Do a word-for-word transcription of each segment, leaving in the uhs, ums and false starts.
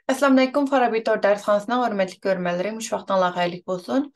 ئەسسالامۇئەلەيكۇم، فارابى تور دەرسخانىسىنىڭ ھۆرمەتلىك كۆرۈرمەنلىرى، مۇشۇ ۋاقتىڭلار خەيرلىك بولسۇن.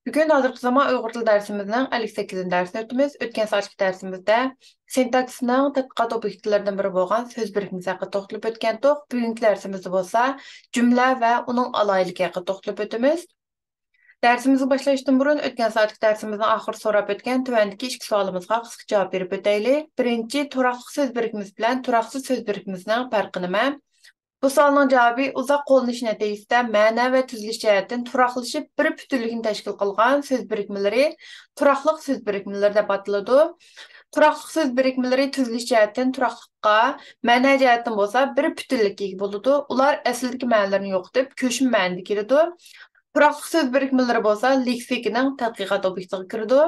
بۈگۈن ھازىرقى زامان ئۇيغۇر تىلى دەرسىمىزنىڭ ئەللىك سەككىزىنچى دەرسىنى ئۆتىمىز. ئۆتكەن سائەتلىك دەرسىمىزدە سىنتاكسىسنىڭ تەتقىقات ئوبيېكتلىرىدىن بىرى بولغان سۆز بىرىكمىسى ھەققىدە توختىلىپ ئۆتكەنتۇق. بۈگۈنكى دەرسىمىزدە بولسا جۈملە ۋە ئۇنىڭ ئالاھىدىلىكى ھەققىدە توختىلىپ ئۆتىمىز. دەرسىمىزگە باشلاشتىن بۇرۇن، ئۆتكەن سائەتلىك دەرسىمىزنىڭ ئاخىرىدا سوراپ ئۆتكەن تۆۋەندىكى ئىككى سوئالىمىزغا قىسقىچە جاۋاب بېرىپ ئۆتەيلى. بىرىنچى، تۇراقلىق سۆز بىرىكمىسى بىلەن تۇراقسىز سۆز بىرىكمىسىنىڭ پەرقى نېمە؟ بۇ سوئالنىڭ جاۋابى ئۇزاق قوللىنىش نەتىجىسىدە مەنە ۋە تۈزۈلۈش جەھەتتىن تۇراقلىشىپ، بىر پۈتۈنلۈكنى تەشكىل قىلغان سۆز بىرىكمىلىرى تۇراقلىق سۆز بىرىكمىلىرى دەپ ئاتىلىدۇ. تۇراقلىق سۆز بىرىكمىلىرى تۈزۈلۈش جەھەتتىن تۇراقلىققا، مەنە جەھەتتىن بولسا بىر پۈتۈنلۈككە ئىگە بولىدۇ. ئۇلار ئەسلىدىكى مەنىلىرىنى يوقىتىپ، كۆچمە مەنىدە كېلىدۇ. تۇراقلىق سۆز بىرىكمىلىرى بولسا لېكسىكىنىڭ تەتقىقات ئوبيېكتىغا كىرىدۇ.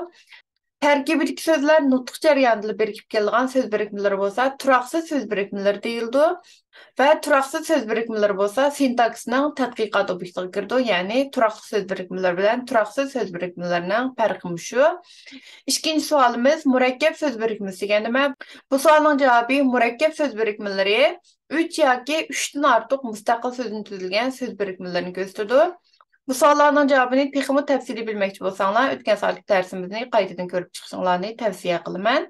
تەركىبىدىكى سۆزلەر نۇتۇق جەريانىدىلا بىرىكىپ كېلىدىغان سۆز بىرىكمىلىرى بولسا تۇراقسىز سۆز بىرىكمىلىرى دېيىلىدۇ ۋە تۇراقسىز سۆز بىرىكمىلىرى بولسا سىنتاكسىسنىڭ تەتقىقات ئوبيېكتىغا كىرىدۇ، يەنى تۇراقلىق سۆز بىرىكمىلىرى بىلەن تۇراقسىز سۆز بىرىكمىلىرىنىڭ پەرقى مۇشۇ. ئىككىنچى سوئالىمىز، مۇرەككەپ سۆز بىرىكمىسى دېگەن نېمە؟ بۇ سوئالنىڭ جاۋابى، مۇرەككەپ سۆز بىرىكمىلىرى ئۈچ ياكى ئۈچتىن ئارتۇق مۇستەقىل سۆزدىن تۈزۈلگەن سۆز بىرىكمىلىرىنى كۆرسىتىدۇ. بۇ سوئاللارنىڭ جاۋابىنى تېخىمۇ تەپسىلىي بىلمەكچى بولساڭلار، ئۆتكەن سائەتلىك دەرسىمىزنى قايتىدىن كۆرۈپ چىقىشىڭلارنى تەۋسىيە قىلىمەن.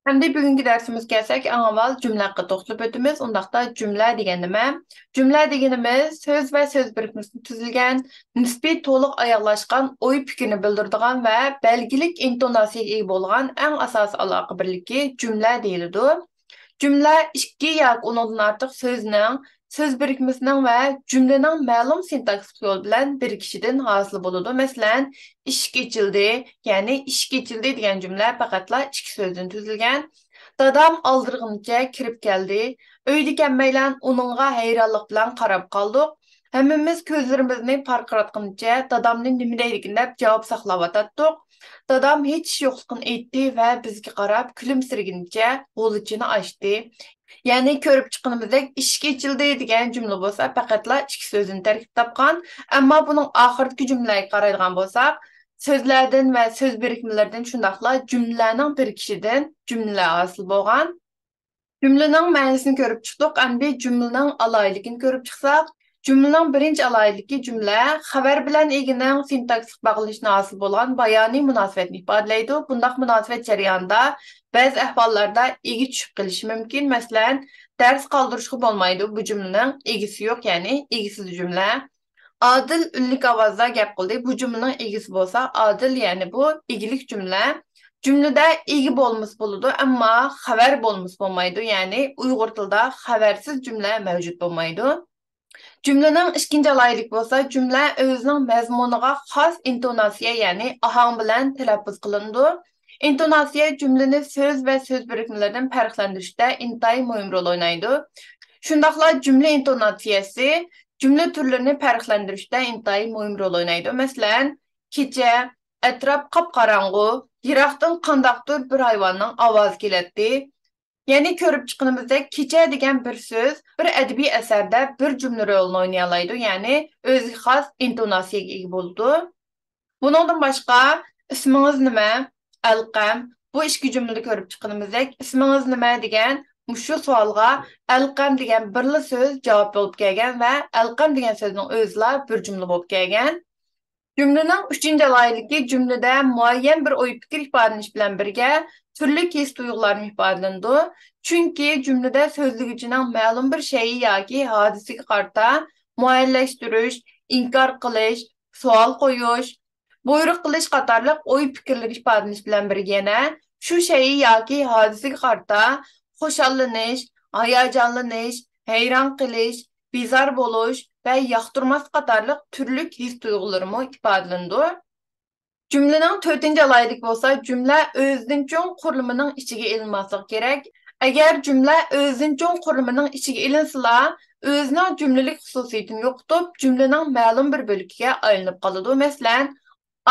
ئەمدى بۈگۈنكى دەرسىمىزگە كەلسەك، ئەڭ ئاۋۋال جۈملە ھەققىدە توختىلىپ ئۆتىمىز. ئۇنداقتا جۈملە دېگەن نېمە؟ جۈملە دېگىنىمىز سۆز ۋە سۆز بىرىكمىسىدىن تۈزۈلگەن، نىسپىي تولۇق ئاياغلاشقان ئوي پىكىرنى بىلدۈرىدىغان ۋە بەلگىلىك ئىنتوناتسىيەگە ئىگە بولغان ئەڭ ئاساسىي ئالاقە بىرلىكى جۈملە دېيىلىدۇ. جۈملە ئىككى ياكى ئۇنىڭدىن ئارتۇق سۆزنىڭ، سۆز بىرىكمىسىنىڭ ۋە جۈملىنىڭ مەلۇم سىنتاكسىس يول بىلەن بىرىكىشىدىن ھاسىل بولىدۇ. مەسىلەن، ئىشىك ئېچىلدى، يەنى ئىشىك ئېچىلدى دېگەن جۈملە پەقەتلا ئىككى سۆزدىن تۈزۈلگەن. دادام ئالدىرىغىنىچە كىرىپ كەلدى. ئۆيدە كەلمەيلەن ئۇنىڭغا ھەيرانلىق بىلەن قاراپ قالدۇق. ھەممىمىز كۆزلىرىمىزنى پارقىراتقىنىچە دادامنى نېمە دەيدىكىن دەپ جاۋاب ساقلاۋاتاتتۇق. دادام ھېچ ئىش يوقلۇقىنى ئېيتتى ۋە بىزگە قاراپ كۈلۈمسىرىگىنىچە غۇلىچىنى ئاچتى. يەنى كۆرۈپ چىققىنىمىزدەك، ئىشىك ئېچىلدى دېگەن جۈملە بولسا پەقەتلا ئىككى سۆزدىن تەركىب تاپقان. ئەمما بۇنىڭ ئاخىرىدىكى جۈملىلەرگە قارايدىغان بولساق، سۆزلەردىن ۋە سۆز بىرىكمىلىرىدىن شۇنداقلا جۈملىلەرنىڭ بىرىكىشىدىن جۈملىلەر ھاسىل بولغان. جۈملىنىڭ مەنىسىنى كۆرۈپ چىقتۇق، ئەمدى جۈملىنىڭ ئالاھىدىلىكىنى كۆرۈپ چىقساق، جۈملىنىڭ بىرىنچى ئالاھىدىلىكى، جۈملە خەۋەر بىلەن ئىگىنىڭ سىنتاكسىس باغلىنىشىدىن ھاسىل بولغان بايانىي مۇناسىۋەتنى ئىپادىلەيدۇ. بۇنداق مۇناسىۋەت جەريانىدا بەزى ئەھۋاللاردا ئىگە چۈشۈپ قېلىشى مۇمكىن. مەسىلەن، دەرس قالدۇرۇشقا بولمايدۇ، بۇ جۈملىنىڭ ئىگىسى يوق، يەنى ئىگىسىز جۈملە. ئادىل ئۈنلۈك ئاۋازدا گەپ قىلدى، بۇ جۈملىنىڭ ئىگىسى بولسا ئادىل، يەنى بۇ ئىگىلىك جۈملە. جۈملىدە ئىگە بولمىسا بولىدۇ، ئەمما خەۋەر بولمىسا بولمايدۇ، يەنى ئۇيغۇر تىلىدا خەۋەرسىز جۈملە مەۋجۇت بولمايدۇ. جۈملىنىڭ ئىككىنچى ئالاھىدىلىكى بولسا، جۈملە ئۆزىنىڭ مەزمۇنىغا خاس ئىنتوناتسىيە، يەنى ئاھاڭ بىلەن تەلەپپۇز قىلىنىدۇ. ئىنتوناتسىيە جۈملىنى سۆز ۋە سۆز بىرىكمىلىرىدىن پەرقلەندۈرۈشتە ئىنتايىن مۇھىم رول ئوينايدۇ. شۇنداقلا جۈملە ئىنتوناتسىيەسى جۈملە تۈرلىرىنى پەرقلەندۈرۈشتە ئىنتايىن مۇھىم رول ئوينايدۇ. مەسىلەن، كېچە، ئەتراپ قاپقاراڭغۇ، يىراقتىن قانداقتۇر بىر ھايۋاننىڭ ئاۋازى كېلەتتى. يەنى كۆرۈپ چىققىنىمىزدەك، كېچە دېگەن بىر سۆز بىر ئەدەبىي ئەسەردە بىر جۈملە رولىنى ئوينىيالايدۇ، يەنى ئۆزىگە خاس ئىنتوناتسىيەگە ئىگە بولىدۇ. بۇنىڭدىن باشقا، ئىسمىڭىز نېمە؟ ئەلقەم. بۇ ئىككى جۈملىدە كۆرۈپ چىققىنىمىزدەك، ئىسمىڭىز نېمە دېگەن مۇشۇ سوئالغا ئەلقەم دېگەن بىرلا سۆز جاۋاب بولۇپ كەلگەن ۋە ئەلقەم دېگەن سۆزنىڭ ئۆزىلا بىر جۈملە بولۇپ كەلگەن. جۈملىنىڭ ئۈچىنچى ئالاھىدىلىكى، جۈملىدە مۇئەييەن بىر ئوي پىكىر ئىپادىلىنىش بىلەن بىرگە تۈرلۈك ھېس تۇيغۇلارمۇ ئىپادىلىنىدۇ. چۈنكى جۈملىدە سۆزلىگۈچىنىڭ مەلۇم بىر شەيئى ياكى ھادىسىگە قارىتا مۇئەييەنلەشتۈرۈش، ئىنكار قىلىش، سوئال قويۇش، بۇيرۇق قىلىش قاتارلىق ئوي پىكىرلىرى ئىپادىلىنىش بىلەن بىرگە يەنە شۇ شەيئى ياكى ھادىسىگە قارىتا خۇشاللىنىش، ھاياجانلىنىش، ھەيران قېلىش، بىزار بولۇش ۋە ياقتۇرماسلىق قاتارلىق تۈرلۈك ھېس تۇيغۇلىرىمۇ ئىپادىلىنىدۇ. جۈملىنىڭ تۆتىنچى ئالاھىدىلىكى بولسا، جۈملە ئۆزىدىن چوڭ قۇرۇلمىنىڭ ئىچىگە ئېلىنماسلىقى كېرەك. ئەگەر جۈملە ئۆزىدىن چوڭ قۇرۇلمىنىڭ ئىچىگە ئېلىنسىلا، ئۆزىنىڭ جۈملىلىك خۇسۇسىيىتىنى يوقىتىپ، جۈملىنىڭ مەلۇم بىر بۆلىكىگە ئايلىنىپ قالىدۇ. مەسىلەن،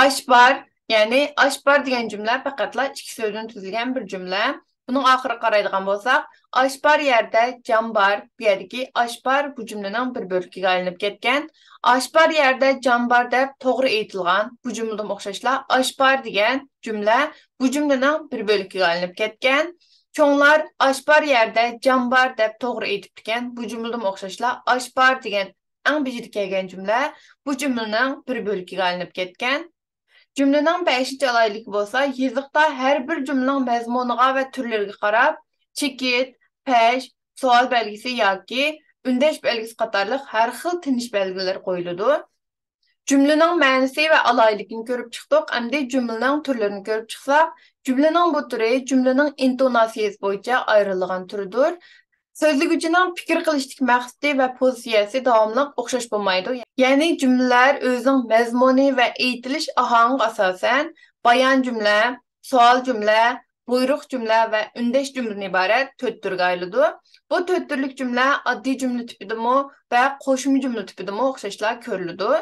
ئاش بار، يەنى ئاش بار دېگەن جۈملە پەقەتلا ئىككى سۆزدىن تۈزۈلگەن بىر جۈملە. بۇنىڭ ئاخىرىغا قارايدىغان بولساق، ئاش بار يەردە جان بار، بۇ يەردىكى ئاش بار بۇ جۈملىنىڭ بىر بۆلىكىگە ئايلىنىپ كەتكەن. ئاش بار يەردە جان بار دەپ توغرا ئېيتىلغان بۇ جۈملىدىمۇ ئوخشاشلا ئاش بار دېگەن جۈملە بۇ جۈملىنىڭ بىر بۆلىكىگە ئايلىنىپ كەتكەن. چوڭلار ئاش بار يەردە جان بار دەپ توغرا ئېيتىپتىكەن، بۇ جۈملىدىمۇ ئوخشاشلا ئاش بار دېگەن ئەڭ بېشىدا كەلگەن جۈملە بۇ جۈملىنىڭ بىر بۆلىكىگە ئايلىنىپ كەتكەن. جۈملىنىڭ بەشىنچى ئالاھىدىلىكى بولسا، يېزىقتا ھەر بىر جۈملىنىڭ مەزمۇنىغا ۋە تۈرلىرىگە قاراپ، چېكىت، پەش، سوئال بەلگىسى ياكى ئۈندەش بەلگىسى قاتارلىق ھەر خىل تىنىش بەلگىلىرى قويۇلىدۇ. جۈملىنىڭ مەنىسى ۋە ئالاھىدىلىكىنى كۆرۈپ چىقتۇق، ئەمدى جۈملىنىڭ تۈرلىرىنى كۆرۈپ چىقساق، جۈملىنىڭ بۇ تۈرى جۈملىنىڭ ئىنتوناتسىيىسى بويىچە ئايرىلىدىغان تۈردۇر. سۆزلىگۈچىنىڭ پىكىر قىلىشتىكى مەقسىتى ۋە پوزىتسىيەسى داۋاملىق ئوخشاش بولمايدۇ. يەنى جۈملىلەر ئۆزىنىڭ مەزمۇنى ۋە ئېيتىلىش ئاھاڭىغا ئاساسەن بايان جۈملە، سوئال جۈملە، بۇيرۇق جۈملە ۋە ئۈندەش جۈملىدىن ئىبارەت تۆت تۈرگە ئايرىلىدۇ. بۇ تۆت تۈرلۈك جۈملە ئاددىي جۈملە تىپىدىمۇ ۋە قوشما جۈملە تىپىدىمۇ ئوخشاشلا كۆرۈلىدۇ.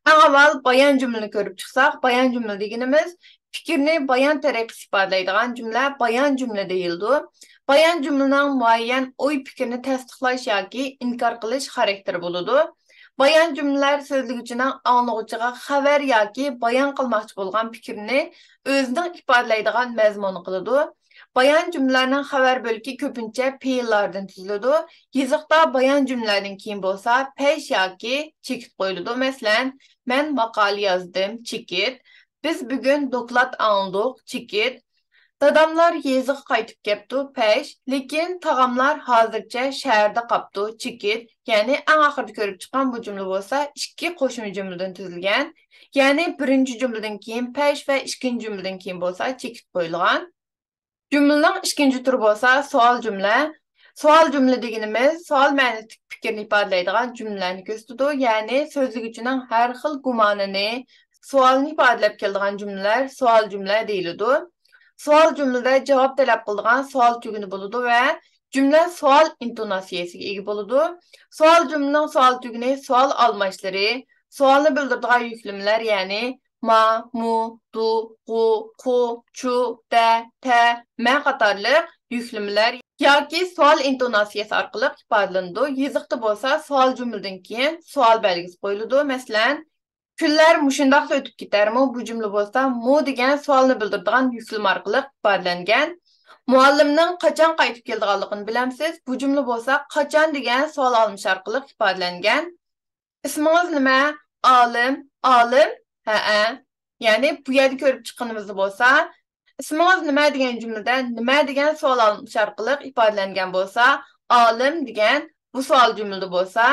ئەڭ ئاۋۋال بايان جۈملىنى كۆرۈپ چىقساق، بايان جۈملە دېگىنىمىز پىكىرنى بايان تەرىقىسى ئىپادىلەيدىغان جۈملە بايان جۈملە دېيىلىدۇ. بايان جۈملىنىڭ مۇئەييەن ئوي پىكىرنى تەستىقلاش ياكى ئىنكار قىلىش خاراكتېرى بولىدۇ. بايان جۈملىلەر سۆزلىگۈچىنىڭ ئاڭلىغۇچىغا خەۋەر ياكى بايان قىلماقچى بولغان پىكرىنى ئۆزىنىڭ ئىپادىلەيدىغان مەزمۇنى قىلىدۇ. بايان جۈملىلەرنىڭ خەۋەر بۆلىكى كۆپىنچە پېئىللاردىن تۈزۈلىدۇ. يېزىقتا بايان جۈملىلەردىن كېيىن بولسا پەش ياكى چېكىت قويۇلىدۇ. مەسىلەن، مەن ماقالە يازدىم، چېكىت. بىز بۈگۈن دوكلات ئاڭلىدۇق، چېكىت. داداملار يېزىغا قايتىپ كەپتۇ، پەش. لېكىن تاغاملار ھازىرچە شەھەردە قاپتۇ، چېكىت. يەنى ئەڭ ئاخىرىدا كۆرۈپ چىققان بۇ جۈملە بولسا ئىككى قوشما جۈملىدىن تۈزۈلگەن. يەنى بىرىنچى جۈملىدىن كېيىن پەش ۋە ئىككىنچى جۈملىدىن كېيىن بولسا چېكىت قويۇلغان. جۈملىنىڭ ئىككىنچى تۈرى بولسا سوئال جۈملە. سوئال جۈملە دېگىنىمىز سوئال مەنىسىدىكى پىكىرنى ئىپادىلەيدىغان جۈملىلەرنى كۆرسىتىدۇ. يەنى سۆزلىگۈچىنىڭ ھەر خىل گۇمانىنى سوئالنى ئىپادىلەپ كېلىدىغان جۈملىلەر سوئال جۈملە دېيىلىدۇ. سوئال جۈملىدە جاۋاب تەلەپ قىلىدىغان سوئال تۈگۈنى بولىدۇ ۋە جۈملە سوئال ئىنتوناتسىيەسىگە ئىگە بولىدۇ. سوئال جۈملىنىڭ سوئال تۈگۈنى سوئال ئالماشلىرى، سوئالنى بىلدۈرىدىغان يۈكلىمىلەر، يەنى ما، مۇ، دۇ، غۇ، قۇ، چۇ، دە، تە، مە قاتارلىق يۈكلىمىلەر ياكى سوئال ئىنتوناتسىيەسى ئارقىلىق ئىپادىلىنىدۇ. يېزىقتا بولسا سوئال جۈملىدىن كېيىن سوئال بەلگىسى قويۇلىدۇ. مەسىلەن، كۈنلەر مۇشۇنداقلا ئۆتۈپ كېتەرمۇ؟ بۇ جۈملە بولسا مۇ دېگەن سوئالنى بىلدۈرىدىغان يۈكلىمە ئارقىلىق ئىپادىلەنگەن. مۇئەللىمنىڭ قاچان قايتىپ كېلىدىغانلىقىنى بىلەمسىز؟ بۇ جۈملە بولسا قاچان دېگەن سوئال ئالمىشى ئارقىلىق ئىپادىلەنگەن. ئىسمىڭىز نېمە؟ ئالىم. ئالىم؟ ھەئە. يەنى بۇ يەردە كۆرۈپ چىققىنىمىزدا بولسا، ئىسمىڭىز نېمە دېگەن جۈملىدە نېمە دېگەن سوئال ئالمىشى ئارقىلىق ئىپادىلەنگەن بولسا، ئالىم دېگەن بۇ سوئال جۈملىدە بولسا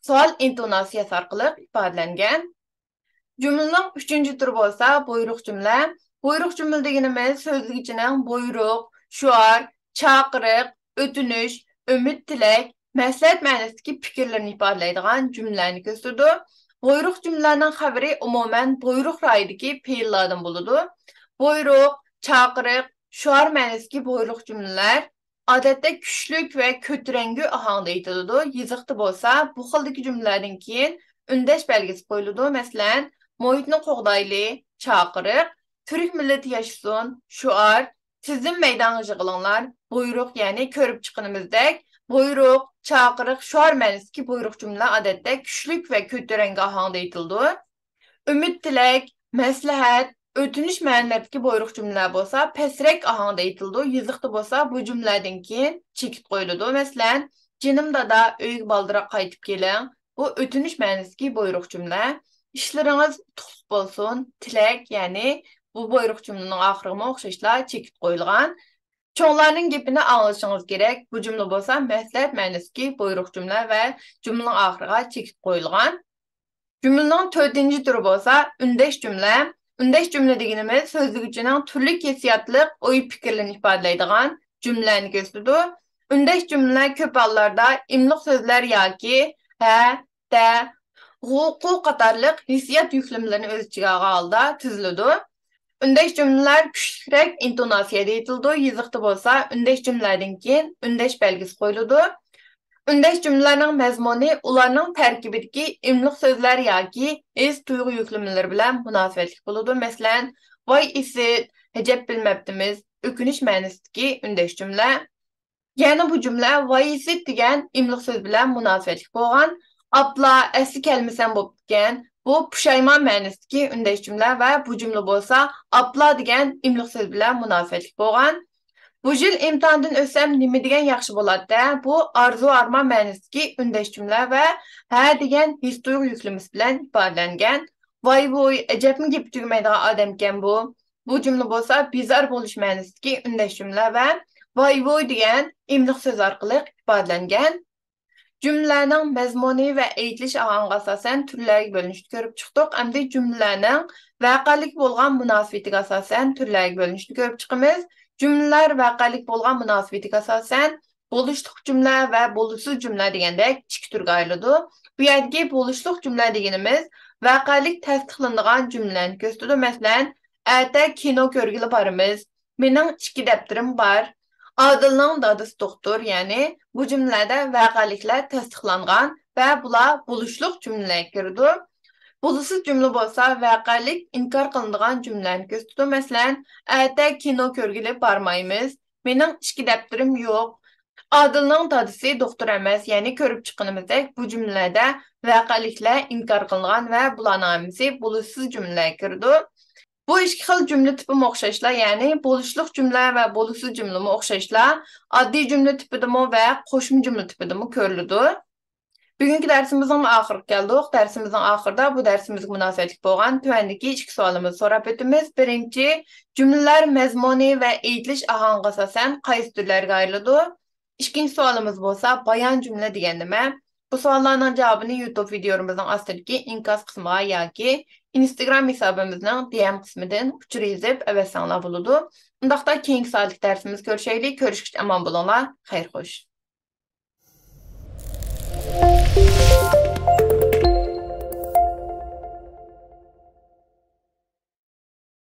سوئال ئىنتوناتسىيەسى ئارقىلىق ئىپادىلەنگەن. جۈملىنىڭ ئۈچىنچى تۈرى بولسا بۇيرۇق جۈملە. بۇيرۇق جۈملە دېگىنىمىز سۆزلىگۈچىنىڭ بۇيرۇق، شوئار، چاقىرىق، ئۆتۈنۈش، ئۈمىد، تىلەك، مەسلىھەت مەنىسىدىكى پىكىرلىرىنى ئىپادىلەيدىغان جۈملىلەرنى كۆرسىتىدۇ. بۇيرۇق جۈملىلەرنىڭ خەۋىرى ئومۇمەن بۇيرۇق رايىدىكى پېئىللاردىن بولىدۇ. بۇيرۇق، چاقىرىق، شوئار مەنىسىدىكى بۇيرۇق جۈملىلەر ئادەتتە كۈچلۈك ۋە كۆتۈرەڭگۈ ئاھاڭدا ئېيتىلىدۇ. يېزىقتا بولسا بۇ خىلدىكى جۈملىلەردىن كېيىن ئۈندەش بەلگىسى قويۇلىدۇ. مەسىلەن، مۇھىتنى قوغدايلى، چاقىرىق، تۈرك مىللىتى ياشىسۇن، شوئار، تېزدىن مەيدانغا يىغىلىڭلار، بۇيرۇق، يەنى كۆرۈپ چىققىنىمىزدەك، بۇيرۇق، چاقىرىق، شوئار مەنىسىدىكى بۇيرۇق جۈملىلەر ئادەتتە كۈچلۈك ۋە كۆتۈرەڭگۈ ئاھاڭدا ئېيتىلىدۇ. ئۈمىد، تىلەك، مەسلىھەت، ئۆتۈنۈش مەنىلىرىدىكى بۇيرۇق جۈملىلەر بولسا پەسرەك ئاھاڭدا ئېيتىلىدۇ. يېزىقتا بولسا بۇ جۈملىلەردىن كېيىن چېكىت قويۇلىدۇ. مەسىلەن، جېنىم دادا، ئۆيگە بالدۇرراق قايتىپ كېلىڭ. بۇ ئۆتۈنۈش مەنىسىدىكى بۇيرۇق جۈملە. ئىشلىرىڭىز ئۇتۇقلۇق بولسۇن، تىلەك، يەنى بۇ بۇيرۇق جۈملىنىڭ ئاخىرىغىمۇ ئوخشاشلا چېكىت قويۇلغان. چوڭلارنىڭ گېپىنى ئاڭلىشىڭىز كېرەك. بۇ جۈملە بولسا مەسلىھەت مەنىسىدىكى بۇيرۇق جۈملە ۋە جۈملىنىڭ ئاخىرىغا چېكىت قويۇلغان. جۈملىنىڭ تۆتىنچى تۈرى بولسا ئۈندەش جۈملە. ئۈندەش جۈملە دېگىنىمىز سۆزلىگۈچىنىڭ تۈرلۈك ھېسسىياتلىق ئوي پىكىرلىرىنى ئىپادىلەيدىغان جۈملىلەرنى كۆرسىتىدۇ. ئۈندەش جۈملىلەر كۆپ ھاللاردا ئىملىق سۆزلەر ياكى ھە، دە، غۇ، قۇ قاتارلىق ھېسسىيات يۈكلىمىلىرىنى ئۆز ئىچىگە ئالغان ھالدا تۈزۈلىدۇ. ئۈندەش جۈملىلەر كۈچلۈكرەك ئىنتوناتسىيەدە ئېيتىلىدۇ، يېزىقتا بولسا ئۈندەش جۈملىلەردىن كېيىن ئۈندەش بەلگىسى قويۇلىدۇ. ئۈندەش جۈملىلەرنىڭ مەزمۇنى ئۇلارنىڭ تەركىبىدىكى ئىملىق سۆزلەر ياكى ھېس تۇيغۇ يۈكلىمىلىرى بىلەن مۇناسىۋەتلىك بولىدۇ. مەسىلەن، ۋاي ئىسىت، ئەجەب بىلمەپتىمىز، ئۆكۈنۈش مەنىسىدىكى ئۈندەش جۈملە. يەنە بۇ جۈملە ۋايىسىت دېگەن ئىملىق سۆز بىلەن مۇناسىۋەتلىك بولغان. ئاپلا، ئەسلى كەلمىسەم بوپتىكەن. بۇ پۇشايمان مەنىسىدىكى ئۈندەش جۈملە ۋە بۇ جۈملە بولسا ئاپلا دېگەن ئىملىق سۆز بىلەن مۇناسىۋەتلىك بولغان. بۇ يىل ئىمتىھاندىن ئۆتسەم نېمە دېگەن ياخشى بولاتتى؟ بۇ ئارزۇ ئارمان مەنىسىدىكى ئۈندەش جۈملە ۋە ھە دېگەن ھېس تۇيغۇ يۈكلىمىسى بىلەن ئىپادىلەنگەن. ۋاي ۋوي، ئەجەبمۇ گېپى تۈگىمەيدىغان ئادەمكەن بۇ. بۇ جۈملە بولسا بىزار بولۇش مەنىسىدىكى ئۈندەش جۈملە ۋە ۋاي ۋوي دېگەن ئىملىق سۆز ئارقىلىق ئىپادىلەنگەن. جۈملىلەرنىڭ مەزمۇنى ۋە ئېيتىلىش ئاھاڭىغا ئاساسەن تۈرلەرگە بۆلۈنۈشنى كۆرۈپ چىقتۇق. ئەمدى جۈملىلەرنىڭ ۋەقەلىك بولغان مۇناسىۋىتىگە ئاساسەن تۈرلەرگە بۆلۈنۈشنى كۆرۈپ چىقىمىز. جۈملىلەر ۋەقەلىك بولغان مۇناسىۋىتىگە ئاساسەن بولۇشلۇق جۈملە ۋە بولۇشسىز جۈملە دېگەندەك ئىككى تۈرگە ئايرىلىدۇ. بۇ يەردىكى بولۇشلۇق جۈملە دېگىنىمىز ۋەقەلىك تەستىقلىنىدىغان جۈملىلەرنى كۆرسىتىدۇ. مەسىلەن، ئەتە كىنو كۆرگىلى بارىمىز. مېنىڭ ئىككى دەپتىرىم بار. ئادىلنىڭ دادىسى دوختۇر، يەنى بۇ جۈملىلەردە ۋەقەلىكلەر تەستىقلانغان ۋە بۇلار بولۇشلۇق جۈملىلەرگە كىرىدۇ. بولۇشسىز جۈملە بولسا ۋەقەلىك ئىنكار قىلىنىدىغان جۈملىلەرنى كۆرسىتىدۇ. مەسىلەن، ئەتە كىنو كۆرگىلى بارمايمىز. مېنىڭ ئىككى دەپتىرىم يوق. ئادىلنىڭ دادىسى دوختۇر ئەمەس، يەنى كۆرۈپ چىققىنىمىزدەك بۇ جۈملىلەردە ۋەقەلىكلەر ئىنكار قىلىنغان ۋە بۇلارنىڭ ھەممىسى بولۇشسىز جۈملىلەرگە كىرىدۇ. بۇ ئىككى خىل جۈملە تىپىمۇ ئوخشاشلا، يەنى بولۇشلۇق جۈملە ۋە بولۇشسىز جۈملىمۇ ئوخشاشلا ئاددىي جۈملە تىپىدىمۇ ۋە قوشما جۈملە تىپىدىمۇ كۆرۈلىدۇ. بۈگۈنكى دەرسىمىزنىڭ ئاخىرىغا كەلدۇق. دەرسىمىزنىڭ ئاخىرىدا بۇ دەرسىمىزگە مۇناسىۋەتلىك بولغان تۆۋەندىكى ئىككى سوئالىمىزنى سوراپ ئۆتىمىز. بىرىنچى، جۈملىلەر مەزمۇنى ۋە ئېيتىلىش ئاھاڭىغا ئاساسەن قايسى تۈرلەرگە ئايرىلىدۇ؟ ئىككىنچى سوئالىمىز بولسا بايان جۈملە دېگەن نېمە؟ بۇ سوئاللارنىڭ جاۋابىنى يۇتۇب ۋىدىيولىرىمىزنىڭ ئاستىدىكى ئىنكاس قىسمىغا ياكى ئىنستاگرام ھېسابىمىزنىڭ دى ئېم قىسمىدىن ئۇچۇر يېزىپ ئەۋەتسەڭلار بولىدۇ. ئۇنداقتا كېيىنكى سائەتلىك دەرسىمىزدە كۆرۈشەيلى. كۆرۈشكىچە ئامان بولۇڭلار. خەير خوش.